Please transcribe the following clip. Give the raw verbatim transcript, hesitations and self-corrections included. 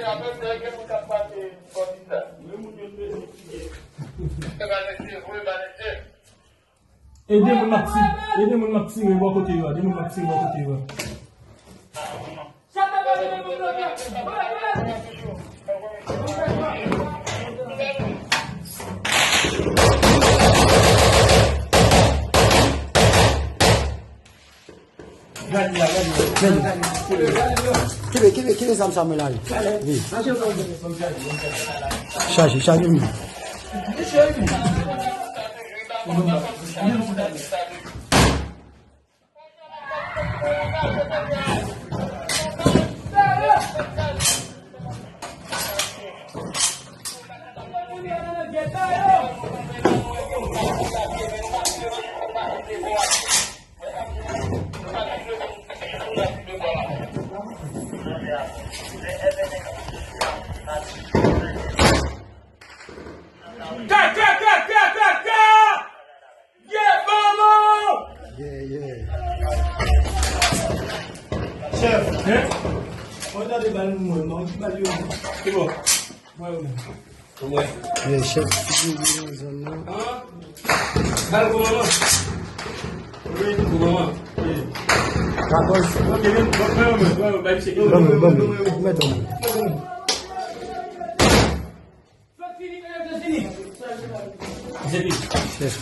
Ede moun k ap ti-, ede moun k ap tire bò kote yo a, ede moun k ap tire bò kote yo a. Gade la, gade la. Kenbe, kenbe, kenbe zam sa mwen la, wi. Wi. Chaje, chaje, wi. Ka, ka, ka, ka, ka, ka! Ye, mama! Yeah, yeah. Chèf, hein? Mwen tande bal mwen, mwen ki bal yo. Ki bò? Mwen yo menm. Mwen. Yeah, chèf, ki vin nan zòn nan. Bal pou mama. Wi, pou mama. Katòz. Ok, men, bon, mwen, mwen, mwen, bay misye. Ban mwen, ban mwen. Mèt ban mwen. Chèf.